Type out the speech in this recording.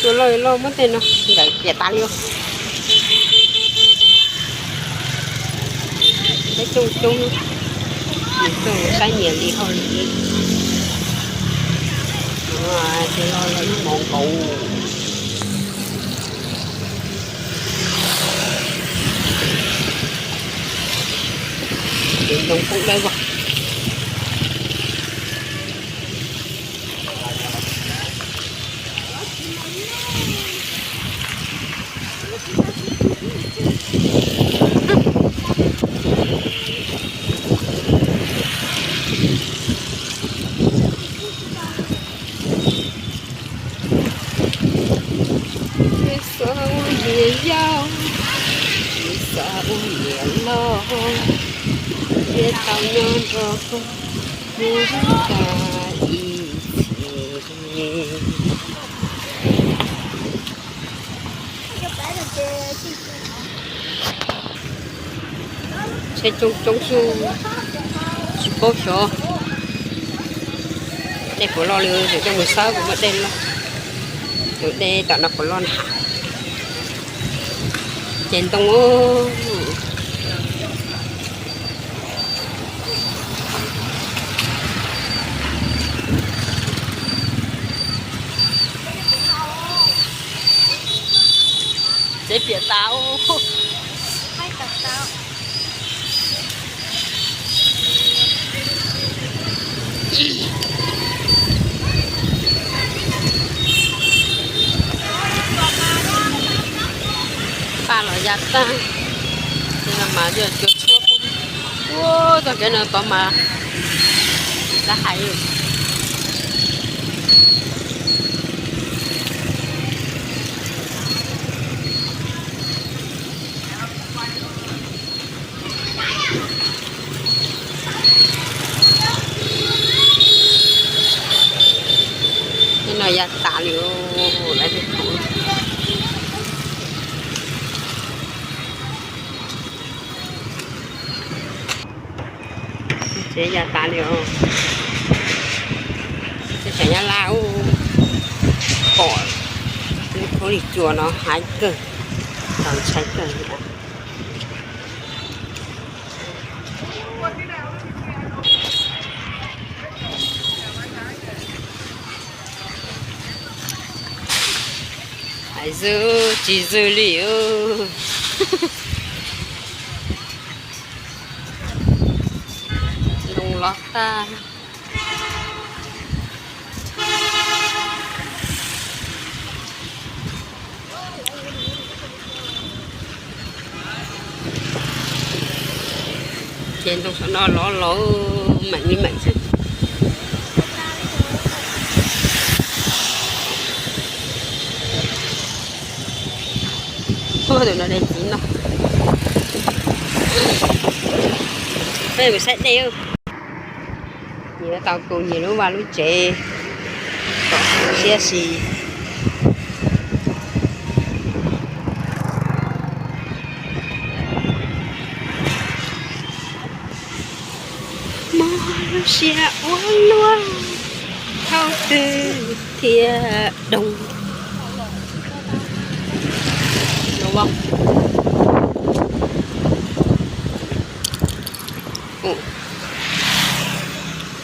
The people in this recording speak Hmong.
Tus loj loj muab tej no ntawm ciam tas li. Peb coob coob, nws tuaj saib nyias li hauj li. Ces los lawm ib hmos nkaus. Ces ntoo poob dawb vog. Xav ua niam yau, xav ua niam loj, thiaj tau nyob nrog koj mus tas ib txhis. Tsheb coob coob xwb, tsis paub xyov dej puas loj li, tseem coj mus xawb puas muaj dej loj. Tus dej tom no puas loj na. Ces ntoo. Tsev piam tas. Paj los ya tag, mas cua tshuab ua txoj kev no tod mas lab hais. Tej no ya tas li lawm. Tsev ya tas li os. Teb chaws Nyab Laj pom lub khaub lig cua no haib kawg, txaus ntshai kawg li. Hais zwg tsis zwg li. Ntoo los tag. Ces ntoo saum no lov los meem li meem xwb. Ua tus no de txiv no. Peb mus saib dej. Nyias tau tus nyias lub vaj lub tsev kom siab si. Mob lub siab ua luaj, thaum twg thiaj doog.